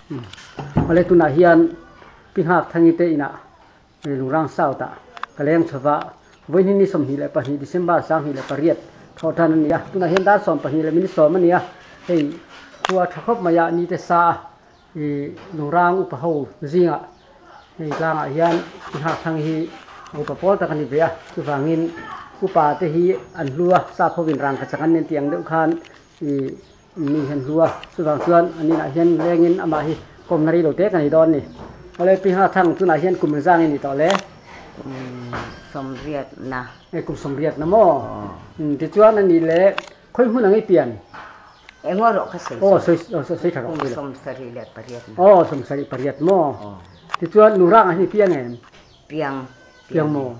Awle tunah hian Pi Nghak Thangi te inah Lungrang South ah ka leng chho va, vawiin ni 22 December 2008 thawh tan a ni a, tunah hian dar 12 leh minute 10 a ni a, hei khua tha khawp mai a ni te sa a, ih Lungrang upa ho zingah hei tlangah hian Pi Nghak Thangi hi upa pawl tak a ni ve a, chuvangin upa te hi an hlu a, sap hovin rangkachak an nen tih ang deuh khan ih Mi hian hlu a, chuvang chuan an inah hian lengin amah hi kawmna rei lo te ka nei dawn a ni. Awle Pi Hna Thang, tunah hian kum engzang i nih tawh le? Kum sawmriatna. E, kum sawmriatna maw? Tichuan a nih le, khawi hmun ang i pian? Engaw rawh ka sawi sawi. Aw, sawi sawi tha rawh. Kum 78 na. Aw, 78 maw? Tichuan Nurang ah hian i piang em? Piang. Piang maw?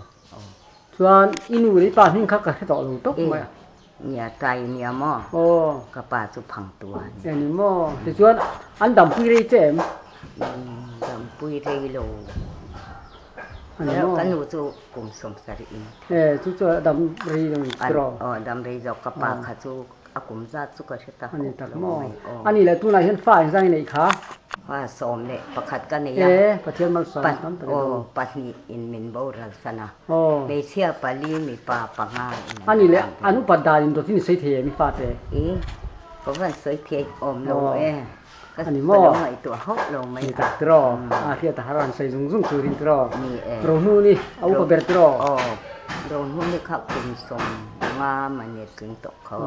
Chuan i nu leh i pa hming kha ka hre tawh lo tawp mai a. Nia tai nia maw? Aw. Ka pa chu phang tu a ni. Eng ni maw? Tichuan an dampui rei che em? Dampui rei lo. A ni maw? Ka nu chu kum 70 in. E, chu chu a dam rei lo ni tiraw? Aw, dam rei zawk. Ka pa kha chu a kum zat chu ka hre ta A ni tak maw? A nih leh tunah hian fa engzang i neih kha? Fa 11 ka nei a. E, Pathian malsawm tam tak i dawng. Aw, pahnih in min boral san a. Hmeichhia pali mipa panga in an A nih leh an upat dan in dawt in i sawi thei em i fate? I, ka van sawi thei awm lo e. Ka A ni maw? lo ngaihtuah hauh lo mai a. Ni tak tiraw? A hriat a har an sawi zung zung turin tiraw? Ni e. Rohnu ni a upa ber tiraw? Aw, Rohnu ni kha kum 50 mani tling tawh kho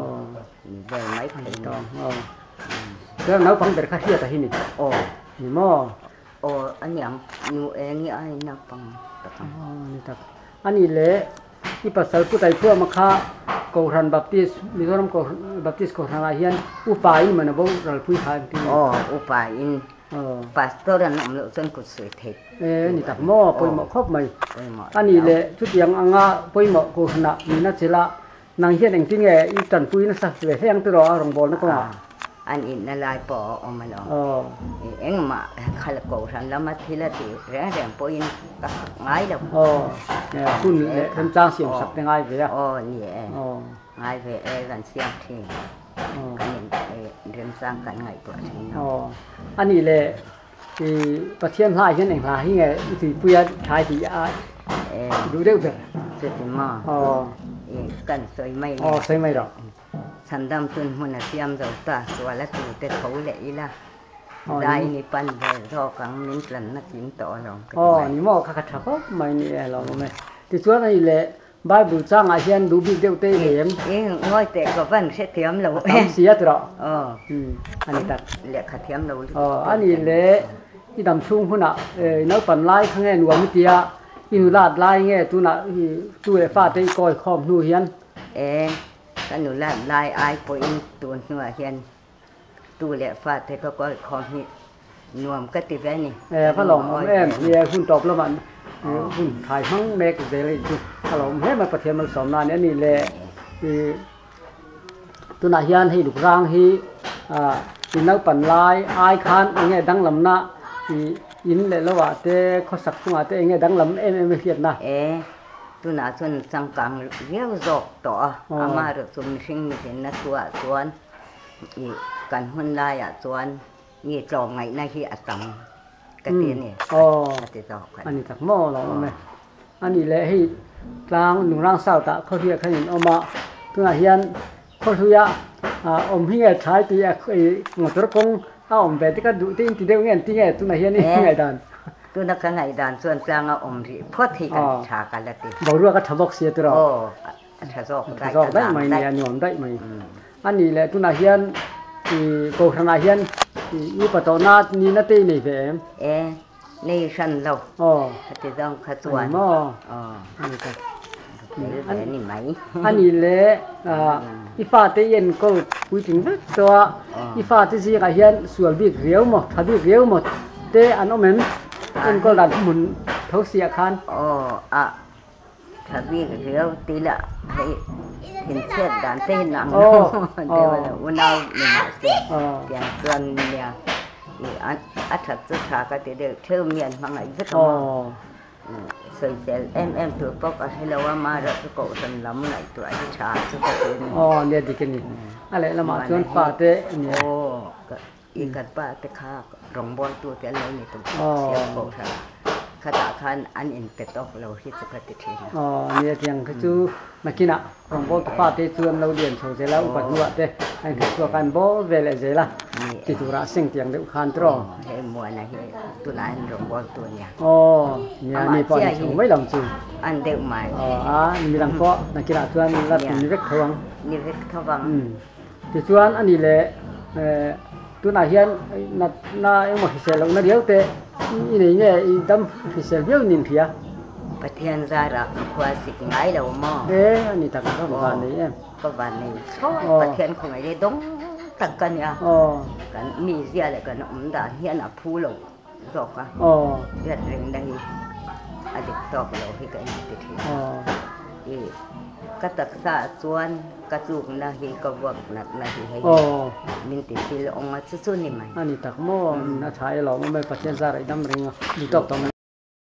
ni vel mai thei ni. Aw, chuan naupang ber kha hriat a hi ni. Aw. Ni maw? Aw, a niang, nu eng i ai naupang tak ang. Aw, ni tak. A nih leh, i pasal Pu Taithuama kha Kohhran Baptist, Mizoram Kohhran Baptist Kohhranah hian upa in man a boralpui kha an ti. Aw, upa in. Pastor an awm loh chuan kut sawi theih. E, ni tak maw, pawimawh khawp mai. Pawimawh. A nih leh, chutiang anga pawimawh Kohhranah nihna chila Nang hian engtin nge i tanpui nasa ve hle ang tiraw a rawngbawlna kawngah? An inna lai pawh a awm alawm. Engmah khalh kohhran lama thil a tih reng reng pawhin ka khak ngai lo. Aw, hun leh remchang siam sak te ngai ve a. Aw, ni e. Ngai ve e, kan siam thin. Kan in remchang kan ngaihtuah thin a. Aw, a nih leh i Pathian hla ah hian eng hla hi nge i tuipui a thlai tih a duh deuh ber? Chuti maw? Aw. I kan sawi mai nge? Aw, sawi mai rawh. Chhandam chun hmun a siam zo ta, sual a tu te tho leh ila, zai ni pan ve zawk ang min tlanna kim tawh alawm ka ti mai. Aw, ni maw? Kha kha tha khawp mai ni e, lawmawm e. Tichuan a ni leh Bible changah hian duh bik deuh te i nei em? I ngawi teh ka van hrethiam lo e. A tam si a tiraw? Aw. A ni tak. Lehkha thiam lo lutuk. Aw, a nih leh i dam chhung hunah i naupan lai kha nge nuam i tia, i nulat lai nge tunah i tu leh fa te i kawi khawm hnu hian? E, ka nulat lai ai pawhin tun hnuah hian tu leh fa te ka kawi khawm hi Nuam ka ti ve ni. E, ka lawmawm em? Ni e, hun tawp lamah hun thai hmang mek zel hi chu ka lawm hle mai Pathian malsawmna a ni. A nih leh i tunah hian hei Lukrang hi i naupan lai ai khan eng nge danglamna i in leh lo ah te khawsak chungah te eng nge danglam em em i hriatna? E, tunah chuan changkang viau zawk tawh a, amaherawhchu mihring mihrinna thu-ah chuan i kan hun laiah chuan Mi tlawmngaihna hi a tam ka ti a ni, a ti zawk a ni. A ni tak maw lo awm e. A nih leh hei tlang Lungrang South ah khawhluiah khan in awm a, tunah hian khawhluia awm hi nge thlai tih a motor kawng a awm ve te ka duh te in ti deuh nge an ti nge tunah hian i ngaihdan? Tuna ka ngaihdan chuan tlanga awm rih phawt hi kan tha ka la ti. Boruak a tha bawk sia tiraw? Aw, A tha zawk daih, a zawk daih mai nia, nuam daih mai. A nih leh tunah hian i kohhranah hian i upa tawhna nihna te i nei ve em? E, nei hran lo. Aw. Heti zawng kha chuan. A ni maw? Aw. A ni tak. Tel ve ni mai. A nih leh i fate i enkawl puitling vek tawh a, i fate zingah hian sual bik riau maw, tha bik riau maw te an awm em? Enkawl dan hmun tho siah khan. Aw, a Tha bik riau ti lah hei thinchhiat dan te hi nang lo deuh a lo unau ni mah se tiang chuan nia i a that chu tha ka ti deuh theuh mi an hmangaih vek a maw sawisel em em tur pawh ka hre lo a mahrawh chu kohhran lam ngaihtuah hi tha chu ka ti a ni. Aw nia dik a ni a lehlamah chuan pa te nia. Aw i kan pa te kha. Rawngbawltute an lo ni tawh bawk sia kohhran khatah khan an inpe tawk lo hi chu ka ti thin a. Aw nia tiang kha chu nakinah rawngbawltu fate chu an lo lian chho zel a, upa hnuah te a inhmuhchhuak a an bawl ve leh zel a ti turah a seng tiang deuh khan tiraw. Aw hei Muana hi tunah hian rawngbawltu a nia. Aw nia ni pawh a ni chho mai lo ang chu. An deuh mai. Aw a midang pawh nakinah chuan la ni vek tho ang. Ni vek tho ang. Tichuan a ni leh tunah hian natna engemaw hrisel lohna riau te i nei nge i dam hrisel viau nin hria? Pathian zarah ka khua sik ngai lo maw? E a ni tak ka van nei em? Ka van nei chhawi Pathian khawngaih leh dawng tak ka nia. Kan mizia leh kan awm dan hian a phu lo zawk a, riat rengna hi a dik tawk lo hi ka inti thin a. I ka taksa ah chuan ka tlukna hi ka vuak natna hi hei min ti thil awng a chu chu ni mai. A ni tak maw? A tha e lawm awm e, Pathian zar ah i dam reng a, duh tawk tawh mai.